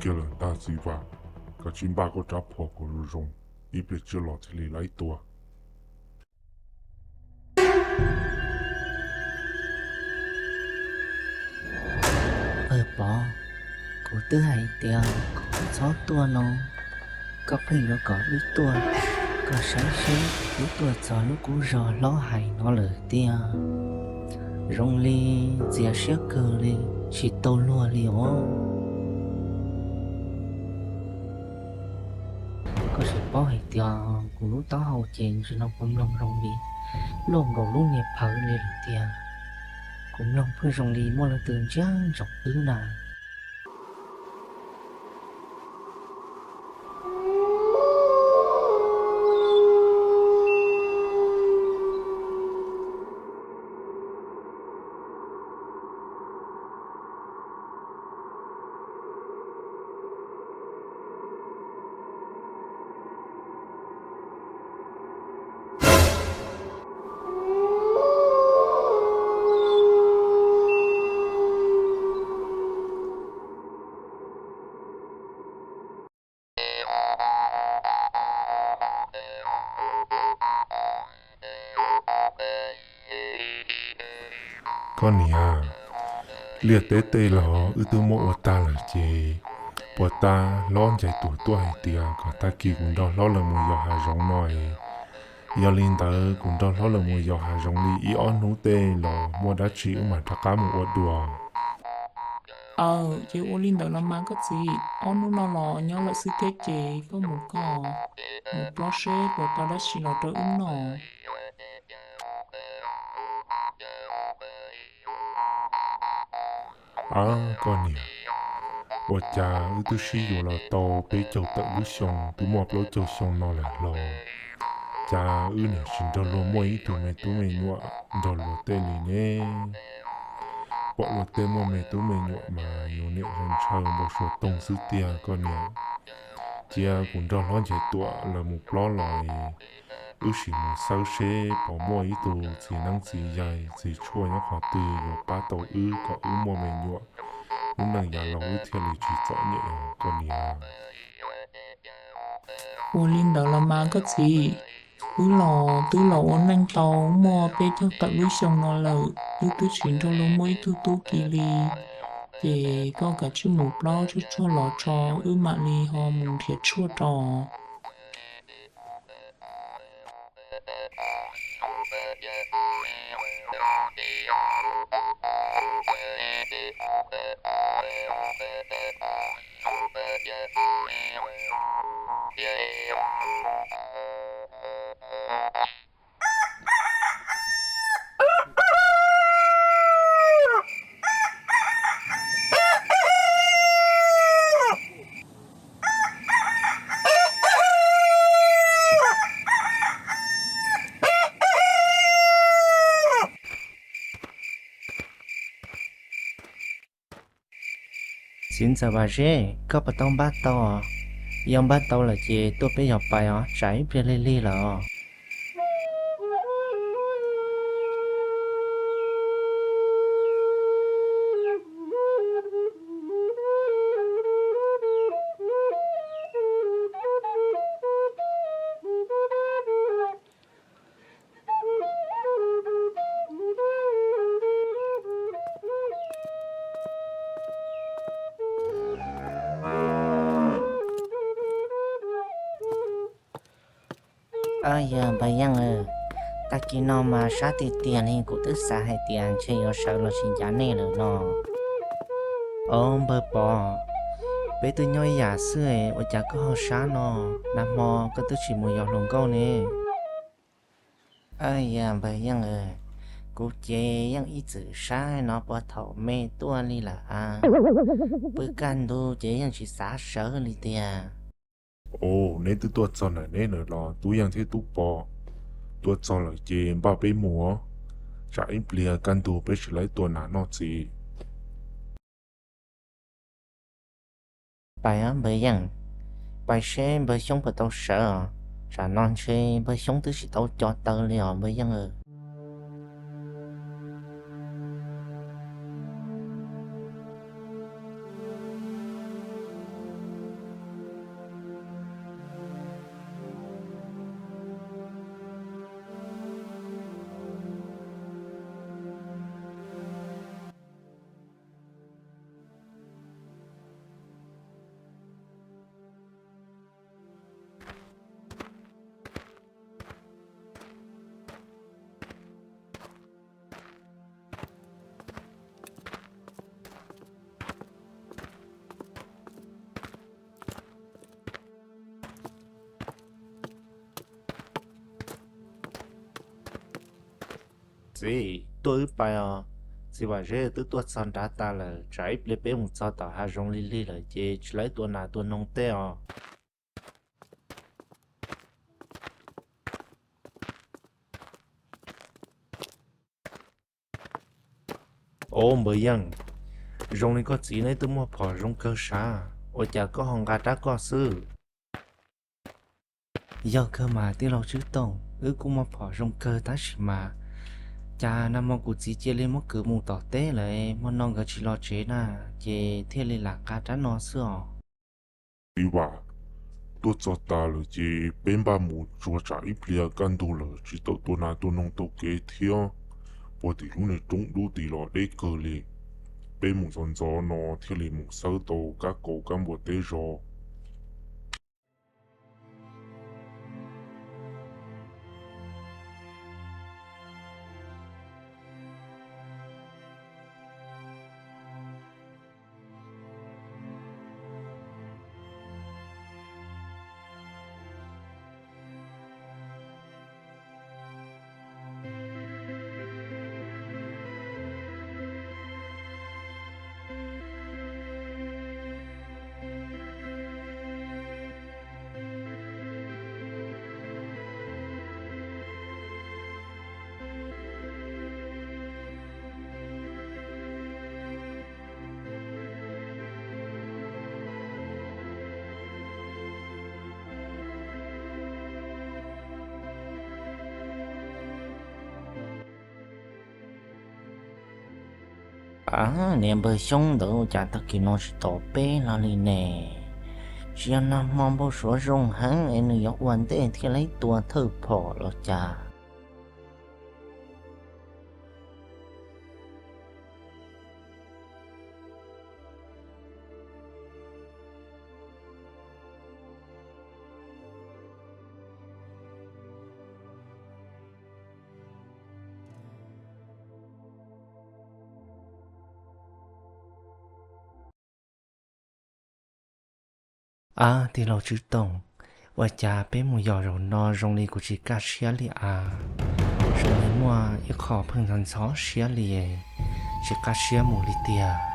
Kiag lawm ntag txiv Vam, koj cia li npaj koj rab phom kom zoo zoo, ib pliag tsam los thiaj li lawv tuaj. Pog, kuv twb hais tias kom txhob tuaj no, koj pheej yuav kom wb tuaj, koj saib seb wb tuaj txog lub qub zog hlob hais no lawm tiag. Zoo li txias siab kawg li, tsis tau luag li os. Koj tsis paub hais tias kuv lub taub hau ces nim no kuv mloog zoo li luaj nkaus lub niag phawv li lawm tiag. Kuv mloog pheej zoo li muaj leej twg ntsia ntsoov wb na. Koj niam, liaj teb tej los wb twb muab ua tag lawm ces puag ta hlob Ncais Tuam tuaj hais tias kom tag kis kuv nrog hlob lawv mus yos hav zoov no es, yog li ntawd kuv nrog hlob lawv mus yos hav zoov li ib ob hnub tej los muaj dab tsi wb mam rov qab mus ua dua. Aw, ces ua li ntawd los mas koj txiv, ob hnub no los nyob lawm xwb thiab ces koj mus koj, mus plob seb puas tau dab tsi los rau wb noj. Aw koj niam, ua cas wb twb sib yuav los tau peb caug tawm lub xyoo, twb muaj plaub caug xyoo no lawm los cas wb niam tsis nrog luag muaj ib tug me tub me nyuam nrog luag tej li ne? Pom luag tej muaj me tub me nyuam mas yus niam zoo ntshaw npau suav toog xwb tiag koj niam. Cia kuv nrog hlob Ncais Tuam lawv mus plob los wb sim mus xawb seb puas muaj ib tug txiv neeb txiv yaig txiv tshuaj nyob qhov twg yuav pab tau wb kom wb muaj me nyuam, lub neej yav laus wb thiaj li tsis txom nyem os koj niam. Ua li ntawd los mas koj txiv, wb los twb los ua neej tau muaj peb caug tawm lub xyoo no lawm, wb twb tsis nrog luag muaj ib tug tub ki li. Ces koj kav tsij mus plob tshuaj tshuaj los tso, wb mam li ho mus nrhiav tshuaj rau. Txiv ntxawm Vam Zeb, koj puas tau npaj tau? Yog npaj tau lawm ces tuaj peb yog pais os, tsam ib pliag lig lig lawm os. Yog npawg Yeej, tag kis no mas sab tiag tiag li, kuv twb xav hais tias ntshe yuav sawv los tsis ncav nej lawm no. Au npawg Pov, peb twb nyob ib yam xwb, ua cas koj ho sab no? Nag hmo koj twb tsis mus yos hluas nkauj ne. Yog npawg Yeej, kuv ces yeej ib txwm sab no puag thaum me tuaj li lawm a. Pw kaj ntug ces yeej tsis xav sawv li tiag. Au, neb twb tuaj txog ntawm neb lawm los Tub Yeej thiab Tub Pov? Tuaj txog lawm ces npaj peb mus, tsam ib pliag kaj ntug peb tsis lawv tuaj noj txiv. Pais npawg Yeej, pais seb npawg Xyoob puas tau sawv os. Tsam no ntshe npawg Xyoob twb tsis tau co taw li os npawg Yeej. Txiv, tuaj wb pais os. Txiv Vam Zeb twb tuaj txog nrad tas lawm, tsam ib pliag peb mus txog tom hav zoov lig lig lawm ces tsis laib tua nas tua noog tej os. Au, npawg Yeej, zoo li koj txiv neb twb muaj phom zoo kawg sav, ua cas koj ho nqa rab koj xwb? Yog kawg mas tij laug Tswb Tooj, wb kuj muaj phom zoo kawg tab sis mas cas nag hmo kuv txiv cia li muab kwv mus tom teb lawm, hmo no nkawd tsis los tsev na, ces thiaj li lam nqa rab no xwb os. Txiv Vam, tuaj txog tas lawm ces peb npaj mus tsuag tsam ib pliag kaj ntug lawm tsis tau tua nas tua noog tau kev thiab. Puag tim lub niag roob dub tid los deb kawg li. Peb mus ntxov ntxov no thiaj li mus xawb tau kab kaus kab npua teb zog. Ab, niag npawg Xyoob ntawd ua cas tag kis no tsis tos peb los li ne? Tsis yog nag hmo npau suav zoo heev es nws yuav ua ntej thiaj li tua thawj phom los cas? Ab, tij laug Tswb Tooj, ua cas peb mus yos zaum no zoo li kuv tsis kaj siab li as? Zoo li muaj ib qho pheej ntxhov ntxhov siab li, tsis kaj siab mus li tiag.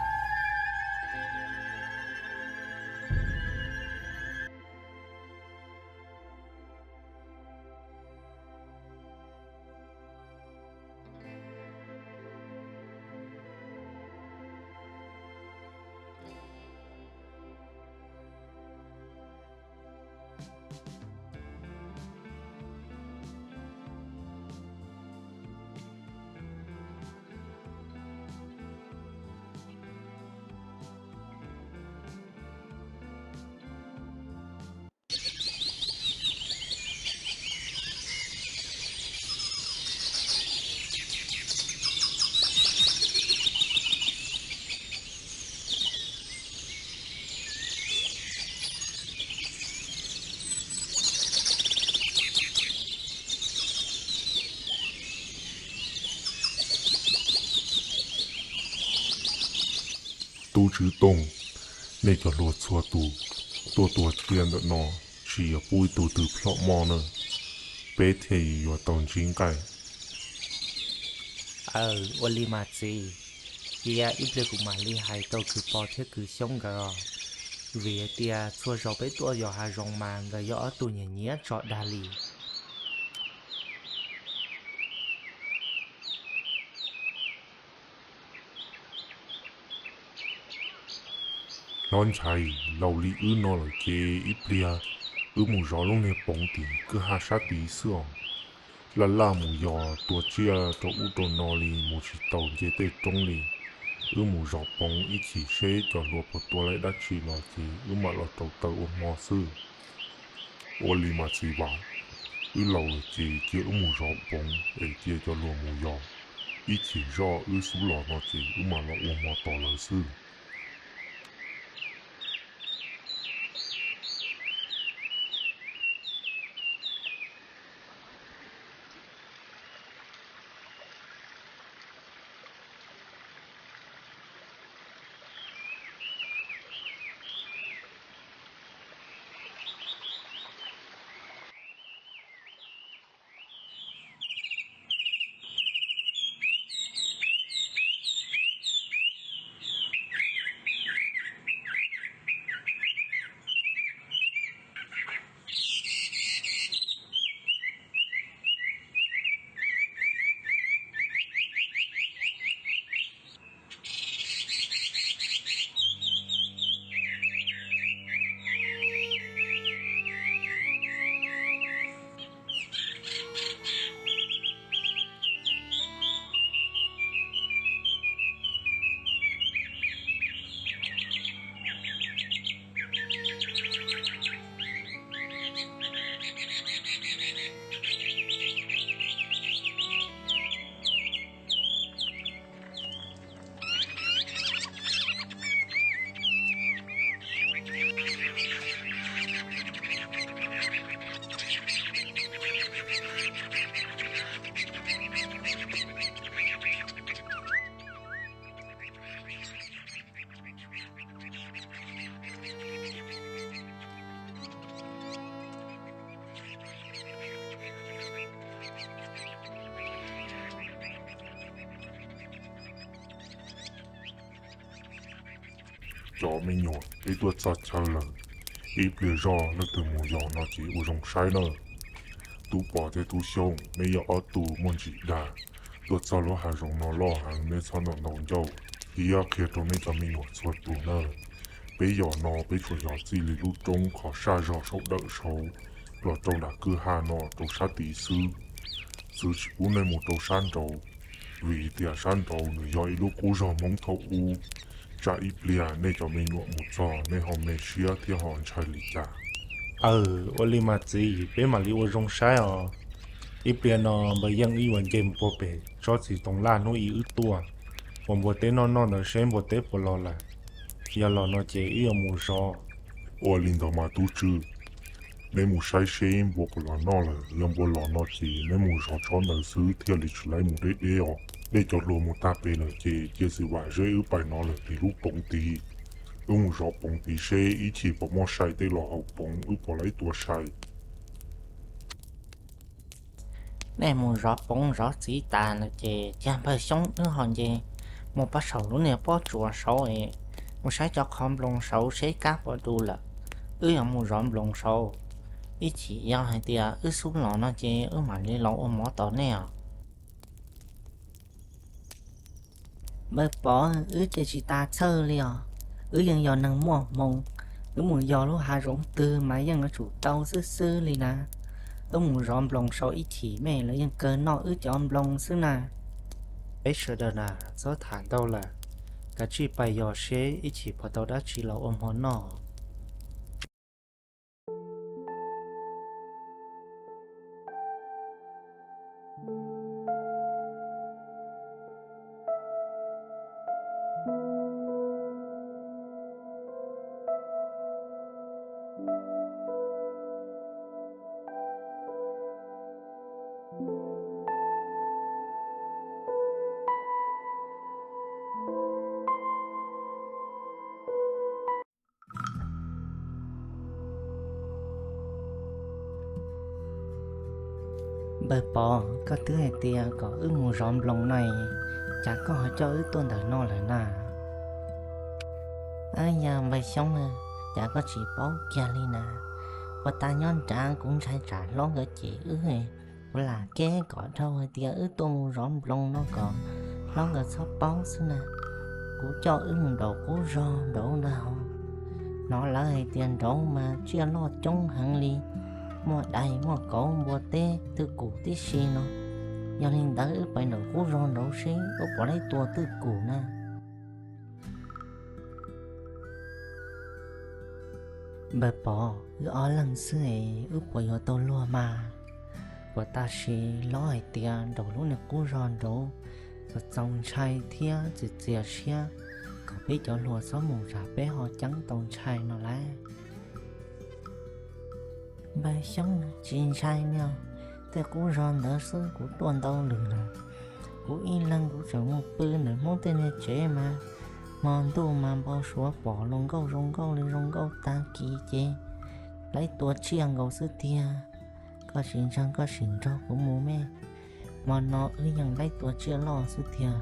Tub Tswv Tooj, nej cov hluas txhua tus tuaj tua tsiaj ntawm no, tsis yog pub ib tug twg plhom moj na, peb thiaj yuav tau ntsib nqaij. Aw, ua li mas txiv, cia ib pliag kuv mam li hais rau kwv Pov thiab kwv Xyoob nkawd os, vim hais tias txhua zaus peb tuaj yos hav zoov mas nkawd yog ob tug nyiam nyiam tso dag li. Hlob ntxhais, laus li wb no lawm ces ib pliag wb mus zov lub niag poov tim kwj ha sab tid xwb os. Laj laj mus yos tua tsiaj rau ub rau no li mus tsis tau nce tej roob li. Wb mus zov poov ib chim seb cov hluas puas tua laib dab tsi los ces wb mam los rau taw ua hmo xwb. Ua li mas txiv Vam, wb laus lawm ces cia wb mus zov poov es cia cov hluas mus yos. Ib chim zoj wb xub los no ces wb mam los ua hmo tos lawv xwb. Cov me nyuam, peb tuaj txog chaw lawm, ib pliag zoj leej twg mus yos no ces ua zoo saib nawb. Tub Pov thiab Tub Xyooj, neb yog ob tug muaj ntsis dag, tuaj txog lub hav zoov no loj heev, neb txhob ntaus ntaus ncauj thiab qhia rau neb cov me nyuam txhua tus nawb. Peb yos no peb tsuas yos txij li lub roob qhov saj zog saum dawm saud los rau nram kwj ha no rau sab tid xwb, txwv tsis pub nej mus rau sab nraud, vim tias sab nraud nws yog ib lub qub zog Hmoob thaum ub. Tsam ib pliag nej cov me nyuam mus txog nej ho me siab thiab ho ntshai li cas. Aw, ua li mas txiv, peb mam li ua zoo saib os. Ib pliag no npawg Yeej wb yuav nce mus puag pem tsob txiv toov laj hnub ib wb tuaj ua npua teb noj noj ntawd seb npua teb puas los lawm. Yog los no ces wb yuav mus zov. Ua li ntawd mas tub Tswb, neb mus saib seb npua puas los noj lawm, yog npua los no ces neb mus zov tsob ntawd xwb thiaj li tsis laib mus deb deb os. Nej cov hluas mus tag pem lawm ces cia xiv vam zeb wb pais no lawm tim lub poov tid. Wb mus zov poov tid seb ib chim puas muaj sai tej los hauv poov wb puas laib tua sai. Nej mus zov poov zov txiv tas lawm ces cia npawg Xyoob wb ho nce mus pab saum lub niag pob tsuas saud, mus saib cov qhov nploos saud seb kab puas du lawm, wb yuav mus zov nploos saud. Ib chim yog hais tias wb xub los no ces wb mam li los ua mov tos nej os. Npawg Pov, wb ces tsis tas txhawj li os. Wb yeej yog neeg muaj hmoo, wb mus yos lub hav zoov twg mas yeej yuav tsum tau xwb xwb li na. Wb mus zov nploos saud ib chim me lawv yeej kawg noj wb cov nploos xwb na. Peb sawv daws na, txhob tham ntau lawm, kav tsij pais yos seb ib chim puas tau dab tsi los ua hmo noj. Npawg Pov, koj twb hais tias kom wb mus zov nploos no, cas koj ho coj wb tuaj ntawm no lawm na? Yog npawg Xyoob, cas koj tsis paub kiag li na? Puag ta nyob nrad kuv ntshai tsam hlob nkawd cem wb, kuv lam keb kom dhau hais tias wb tuaj mus zov nploos no kom hlob nkawd txhob paub xwb na. Kuv coj wb mus nraum qub zog nraud ntag. Hnov lawv hais tias nraud mas tsiaj loj coob heev li, muaj dais muaj kauv npua teb twj kum tib si no. Yog li ntawd wb pais nraum qub zog nraud seb wb puas laib tua twj kum na. Npawg Pov, wb ob leeg xwb es wb puas yuav tau luag mas? Puag ta sim hlob hais tias nraum lub niag qub zog nraud txaus txaus ntshai thiab txias txias siab, kom peb cov hluas txhob mus tsam peb ho ceeb tau ntshai no lauj. Npawg Xyoob, tsis ntshai li os, tej qub zog ntawd xwb kuv tuaj ntau lawm na. Kuv ib leeg kuv tseem mus pw ntawm Hmoob tej niag tsev mas hmo ntuj mas npau suav pom hluas nkauj zoo nkauj li zoo nkauj tag kis ces laib tua tsiaj nkaus xwb tiag. Koj sim ntseeg koj sim nrog kuv mus me, hmo no wb yeej laib tua tsiaj loj xwb tiag.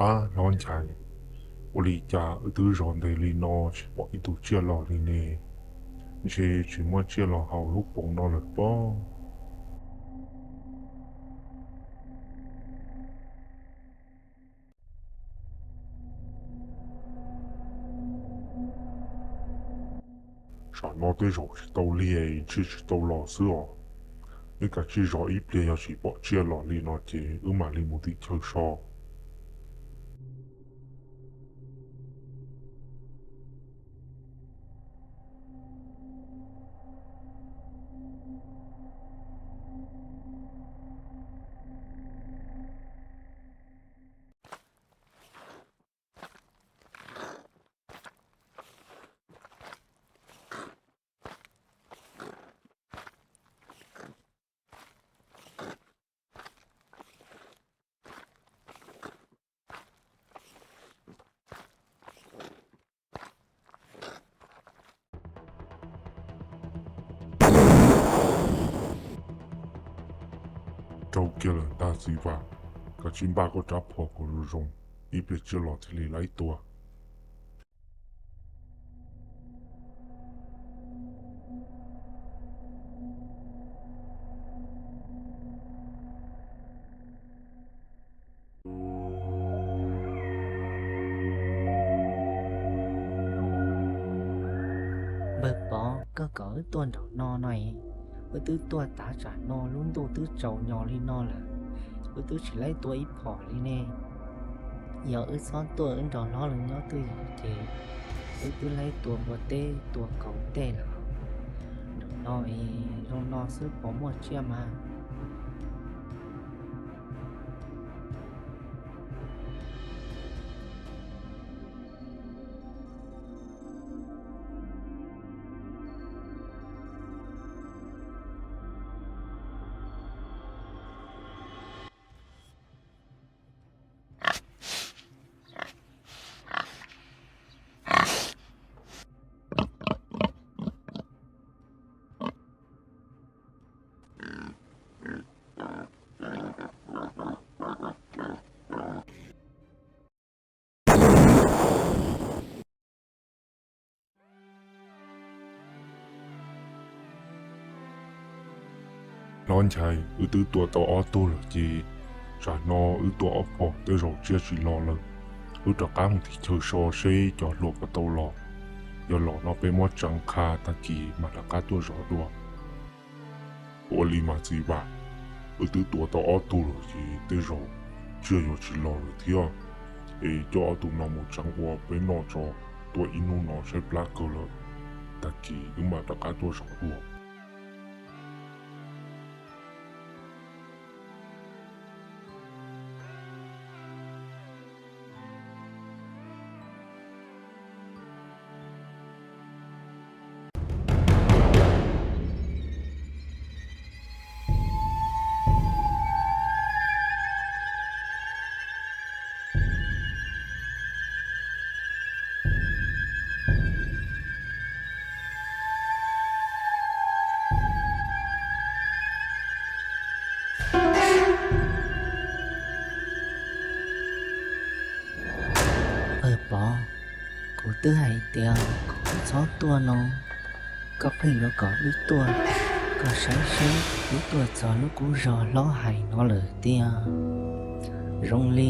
Ab, hlob Nchaiv, ua li cas wb twb zov ntev li no tsis pom ib tug tsiaj los li ne? Ntshe tsis muaj tsiaj los haus lub poov no lawm pob. Tsam no tej zaum tsis tau lig, ntshe tsis tau los xwb os. Wb kav tsij zov ib pliag, yog tsis pom tsiaj los li no ces wb mam li mus tim chaw so. Raug kiag lawm ntag txiv Vam, kav tsij npaj koj rab phom kom zoo zoo, ib pliag tsiaj los thiaj li laib tua. Npawg Pov, koj kom wb tuaj nraum no no es, wb twb tuaj tav tsam no lub ntuj twb tsaus nyos li no lawm, wb twb tsis laib tua ib phom li ne. Yog wb txhob tuaj wb nrog hlob lawv nyob twj ywm ces wb twb laib tua npua teb tua kauv tej lawm. Nraum no es zoo no xwb pom muaj tsiaj mas. Hlob Nchaiv, wb twb tua tau ob tug lawm ces tsam no wb tua ob phom tej zaum tsiaj tsis los lawm. Wb rov qab mus tim chaw so seb cov hluas puas tau los. Yog los no peb muab tseev qha, tag kis mam rov qab tuaj zov dua. Ua li mas txiv Vam, wb twb tua tau ob tug lawm ces tej zaum tsiaj yuav tsis los lawm thiab. Es coj ob tug no mus tseev ua peb noj tso, tuaj ib hnub no tshaib plab kawg lawm. Tag kis wb mam rov qab tuaj zov dua. Pawg Pov, kuv twb hais tias kom koj txhob tuaj no, koj pheej yuav kom wb tuaj. Koj saib seb, wb tuaj txog lub qub zos hlob hais no lawm tiag. Zoo li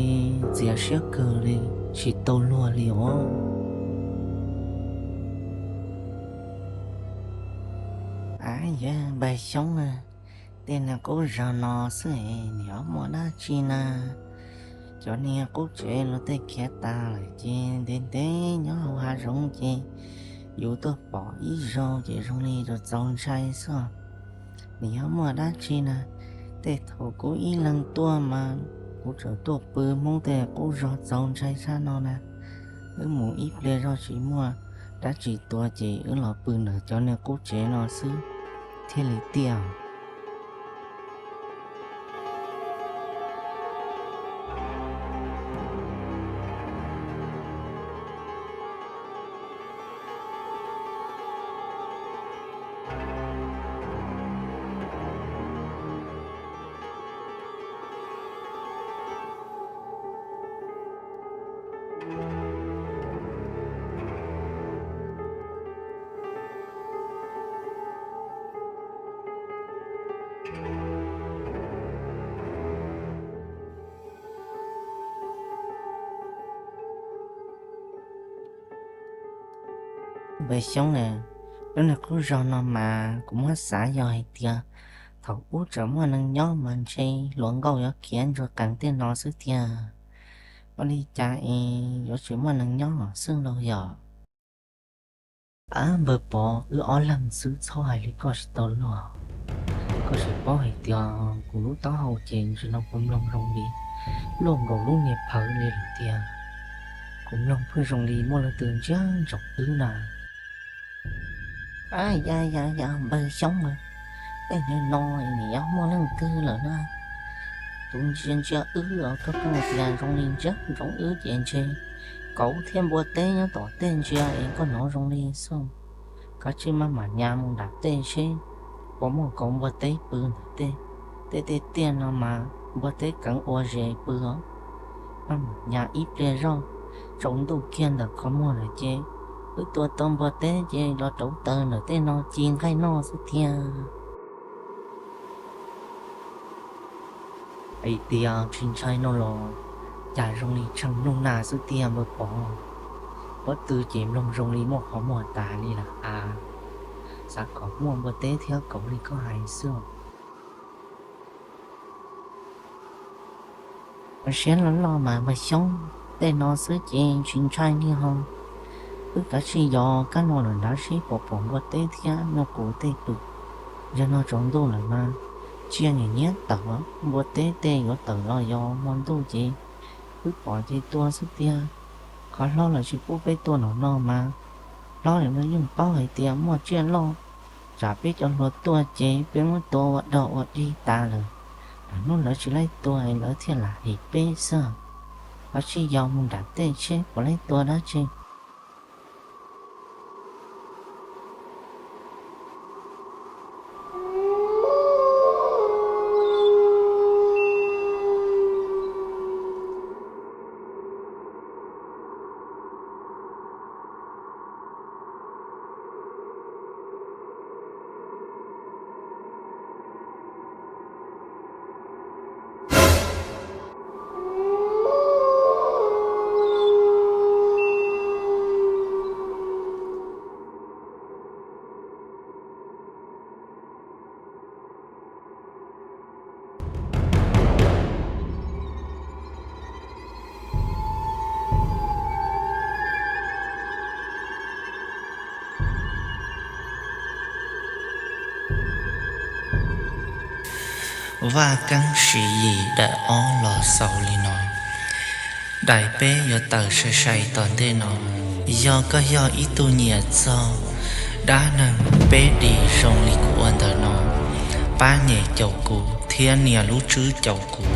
txias siab kawg li, tsis tau luag li os. Ab, yog npawg Xyoob, tej niag qub zos no xwb es nws yuav muaj dab tsi na? Cov niag qub tsev los tej khiav tas lawm ces ntev ntev nyob hauv hav zoov ces yus tuaj pom ib zaug ces zoo li txaus ntshai xwb. Nws yuav muaj dab tsi na? Tej thaum kuv ib leeg tuaj mas kuv tseem tuaj pw Hmoob tej qub zos txaus ntshai tshaj no na. Wb mus ib pliag zoj tsis muaj dab tsi tua ces wb los pw ntawm cov niag qub tsev no xwb thiaj li tiaj. Npawg Xyoob na, lub niag qub zog no mas kuv muab xav yog hais tias thaum ub tseem muaj neeg nyob mas ntshe hluas nkauj yuav khiav ntsuag qees tej no xwb tiag. Ua li cas es yuav tsis muaj neeg nyob xwb lauj yog? Ab npawg Pov, wb ob leeg xwb txhob hais li koj tsis tau luag. Koj tsis paub hais tias kuv lub taub hau ces ntsis no kuv mloog zoo li luaj nkaus lub niag phawv li lawm tiag. Kuv mloog pheej zoo li muaj leej twg ntsia ntsoov wb na. Ab ya ya ya npawg Xyoob a, tej niag no nim yuav muaj leej twg lawm na? Tus ntsia ntsia wb os, koj paub tias zoo li ntsia ntsoov wb ces ntshe kauv thiab npua teb nyob tom tej ntsia es koj hnov zoo li xwb. Kav tsij maj mam nyas mus nram tej seb puas muaj kauv npua teb pw ntawm tej. Tej tej tiaj no mas npua teb keev ua zes pw os. Maj mam nyas ib pliag zoj, tsaus ntuj kiag ntawm qhov muag lawm ces wb tua tau npua teb ces los rauv taws ntawm tej no ci nqaij noj xwb tiag. Hais tias tsis ntshai no los cas zoo li tsheej nug nag xwb tiag npawg Pov. Pob tw ces mloog zoo li muaj qhov muag tas li lawm av. Xav kom muaj npua teb thiab kauv li koj hais xwb. Ua siab loj loj mas npawg Xyoob, tej no xwb ces tsis ntshai li ho. Wb kav tsij yos kab no lawm nrad seb puas pom npua teb thiab nyuj qus tej pw. Yog no tsaus ntuj lawm mas tsiaj nim nyiab tawm, npua teb tej yuav tawm los yos hmo ntuj ces wb pom ces tua xwb tiag. Qhov hlob lawv tsis pub peb tua nov no mas hlob lawv yeej paub hais tias muaj tsiaj loj, tsam peb cov hluas tuaj ces peb muab tua ua dog ua dig tas lawm. Lwm hnub lawv tsis laib tua lawv thiaj lam hem peb xwb. Ho sib yos mus nram tej seb puas laib tua dab tsi. Vaj Keeb Siv Yim daim ob los xaus li no. Daim peb yuav tawm sai sai tom ntej no. Yog koj yog ib tug nyiam txog dab neeg peb dim zoo li kuv ua ntawm no, pab nyem caum kuv thiab nias lub tswb caum kuv.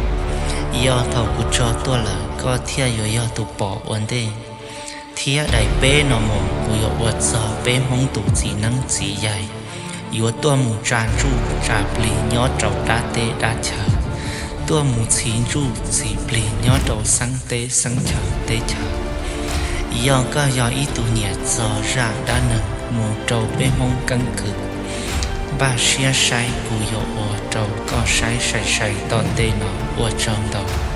Yog thaum kuv tso tuaj lawm koj thiaj yuav yog tus pom ua ntej. Thiab daim peb no mus kuv yuav ua txog peb Hmoob tus txiv neeb txiv yaig yuav tuaj mus tsa ntsuj tsa plig nyob rau dab teb dab chaw, tuaj mus txhiv ntsuj txhiv plig nyob rau xeeb teb xeeb chaw teb chaws. Yog koj yog ib tug nyiam txog zaj dab neeg mus rau peb Hmoob keeb kwm, npaj siab saib kuv yuav ua rau koj saib sai sai tom ntej no. Ua tsaug ntau.